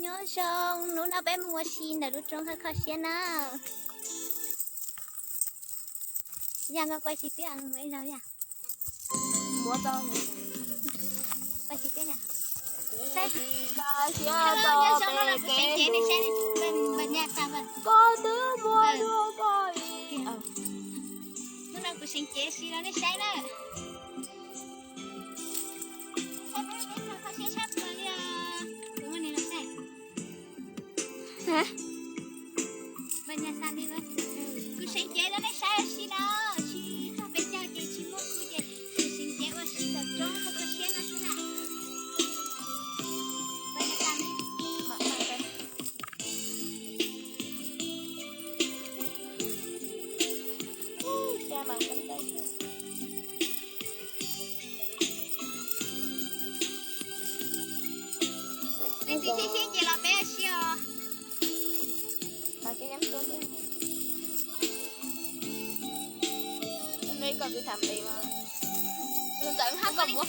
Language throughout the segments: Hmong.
Nyob zoo, hnub no peb mus ua si ntawm lub roob kho kho siab na. Yog koj quay tsis tib mus ib zaug yog. Muab tau. Quay tsis tib yog. Nyob zoo no los kuv seev cev nej saib, npawg Nyaj Xas npawg. Koj twb muaj dua koj ib. Hnub no kuv seev cev si rau nej saib na. Saib peb teb chaws kho siab tshaj plaws li os. Kuv muaj nws los saib. Npawg Nyaj Xas npawg, kuv seev cev rau nej saib ua si na, tsis txog peb caug ces tsis muaj kuv ces kuv seev cev ua si ntawm roob kho kho siab no xwb na. Npawg Nyaj Xas npawg. Ub, xya mas koj ntau xwb. Leej twg sib sib ces los peb ua si os. Mas koj yeej tuaj thiab. Koj no ib koj kwv tham pem mas. Tus ntxawm hab koj muab.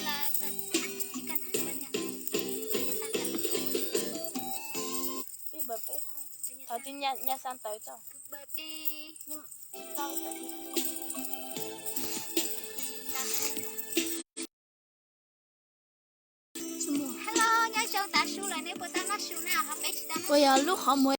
Peb npawg peb hab. Thaum twg Nyaj Xas tawm tau. Hello, nyob zoo tav su lawm, nej puas tau noj su na? Ho peb tsis tau noj su. Puas yog lub qhov muag?